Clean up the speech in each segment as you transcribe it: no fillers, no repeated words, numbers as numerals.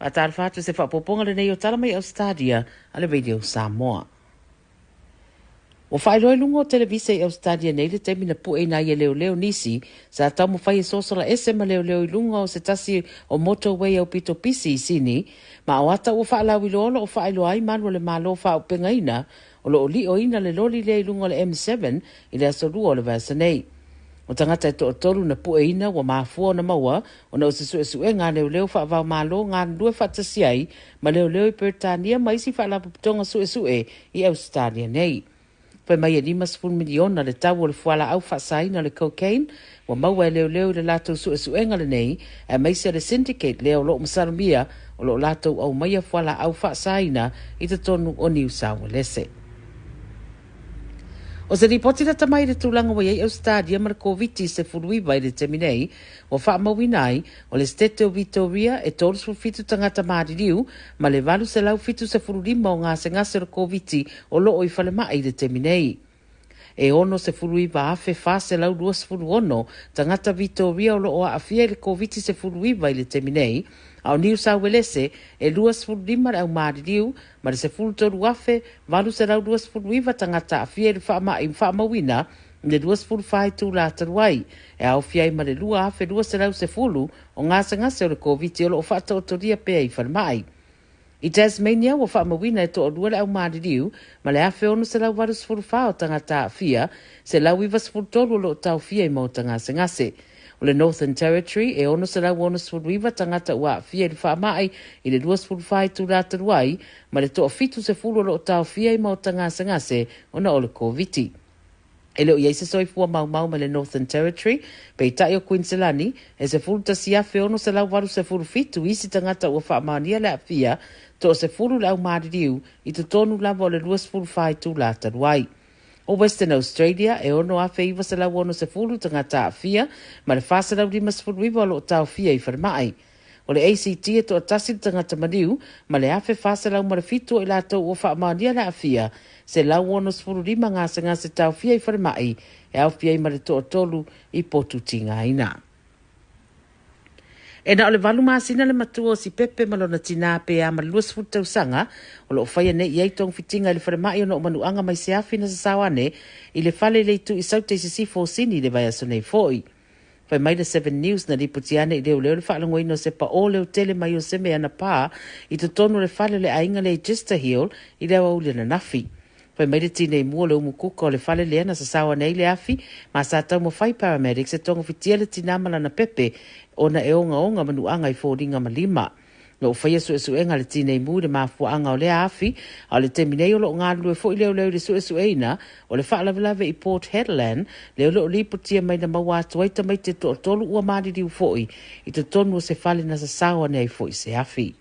Faatalofa atu se faaopoopoga lenei o tala mai Ausetalia a le Radio Samoa. Ua faailoa i luga o televise i Ausetalia nei le taimi na pueina ai e leoleo nisi sa taumafai e sosola ese ma leoleo i luga o se tasi o motorway aupito pisi i Sini, ma o ata ua faalauiloa o lo o faailoa ai malu o le Malo faaaupegaina o lo o li'oina le loli lea i luga o le M7 i le aso Lua o le vaiaso nei. O tagata e toatolu na pueina ua mafua ona maua ona o se suesuega a leoleo faava-o-Malo galulue faatasi ai ma leoleo i Peretania ma isi faalapotopotoga suesue i Ausetalia nei. Fai mai e 50 miliona le tau o le fualaau faasaina o le cocaine ua maua e leoleo i le latou suesuega lenei, aemaise le syndicate lea o lo o masalomia o lo o latou aumaia fualaau faasaina i totonu o Niu Saualese. O se lipoti lata mai i le tulaga ua i ai Ausetalia ma le Koviti-19 i le taimi nei, ua faamauina ai, o le Setete o Vitoria e 37 tagata maliliu ma le 875 o gasegase o le Koviti o lo o i falemai i le taimi nei. E 69,426 tagata Vitoria o lo o aafia i le Koviti-19 i le taimi nei, a o Niu Sauelese e 25 le au maliliu ma le 13,829 tagata aafia i le faamai faamauina i le 24 itula talu ai, e aofia ai ma le 2,210 o gasegase o le Koviti o lo o faataotolia pea i falemai. I Tasmania, ua faamauina e toalua le au maliliu ma le 1,684 o tagata aafia, 193 o lo o taofia i maota gasegase. O le Northern Territory, e 669 tagata ua aafia i le faamai i le 24 itula talu ai, ma le toa-70 o lo o taofia i maota gasegase ona o le Koviti. E le o i ai se soifua maumau mai le Northern Territory, peitai o Kuiniselani, e 11,687 isi tagata ua faamaonia le aafia, toa-10 le au maliliu i totonu lava o le 24 itula talu ai. O Western Australia, e 6,960 tagata aafia ma le 459 o lo o taofia i falemai. O le ACT e toatasi le tagata maliu ma le 1,407 o i latou ua faamaonia le aafia, 165 gasegase taofia i falemai, e aofia ai ma le toatolu i potu tigaina. E na o le 8 masina le matua o Sipepe ma lona tinā pe a ma le 20 tausaga o lo o faia nei i ai togafitiga i le falemai ona o manuaga mai se afi na sasao ane i le fale i le itu i Saute i Sisifo o Sini i le vaiaso nei foi. Fai mai le Seven News na lipoti ane i leoleo le faalogoina o se paʻō leo tele mai o se mea na pā i totonu o le fale o le aiga lea i Jester Hill i le aoauli ananafi. Fai mai le tinei mu o le umukuka o le fale lea na sasao ane ai le afi ma sa taumafai paramedics e togafitia le tinā ma lana pepe ona e ogaoga manuaga i foliga ma lima. Lo o faia suesuega a le tinei mu i le mafuaaga o lea afi, a o le taimi nei o lo o galulue foi leoleo i le suesueina o le faalavelave i Port Hedland, lea o lo o lipotia mai na maua atu ai tamaiti e toatolu ua maliliu foi i totonu o se fale na sasao ane ai foi se afi.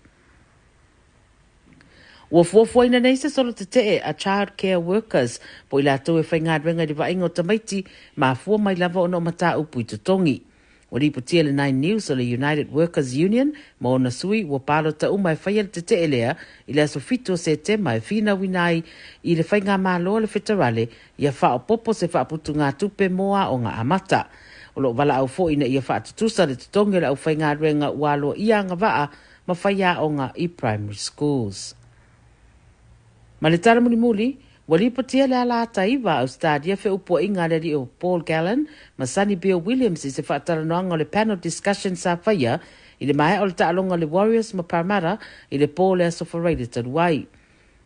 Ua fuafuaina nei se solo tetee a Child Care Workers po i latou e faigaluega i le vaaiga o tamaiti mafua mai lava ona o mataupu i totogi. Ua lipotia le Nine News o le United Workers Union ma ona sui ua palota uma e faia le tetee lea i le aso 7 o Setema e finauina ai i le faigamalo a le feterale ia faaopoopo se faaputugatupe mo aoga amata. O lo o valaau foi ina ia faatutusa le totogi o le aufaigaluega ua aloaia agavaa ma faiaoga i primary schools. Ma le tala mulimuli, ua lipotia le ala ata iva a Ausetalia feupuaiga a le alii o Paul Gallen ma Sonny Bill Williams i se faatalanoaga o le panel discussion sa faia i le maea o le taaloga a le Warriors ma Parramatta i le po o le Aso Faraile talu ai.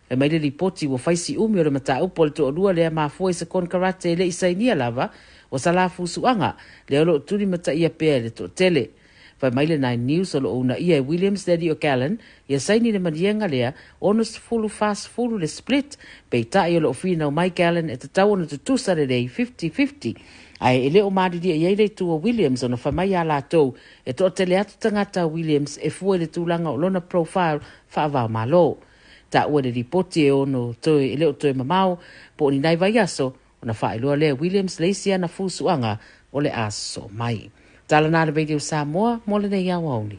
Fai mai le lipoti ua fai si umi o le mataupu a le toalua lea mafua i se konekarate e le i sainia lava ua salā fusuaga lea o lo o tulimataia pea e le toatele. Fai mai le Nine News o lo o uunaia e Williams le alii o Gallen ia saini le maliega lea 60 40 le split, peitai o lo o finau mai Gallen e tatau ona tutusa lelei 50-50, ae e le o malilie i ai le itu o Williams ona fai mai iā latou e toatele atu tagata a Williams e fua i le tulaga o lona profile faava-o-Malo. Taua i le lipoti e ono toe e le o toe mamao po o ni nai vaiaso ona faailoa lea e Williams le isi ana fusuaga o le a sosoo mai. Tala na le Radio Samoa mo lenei aoauli.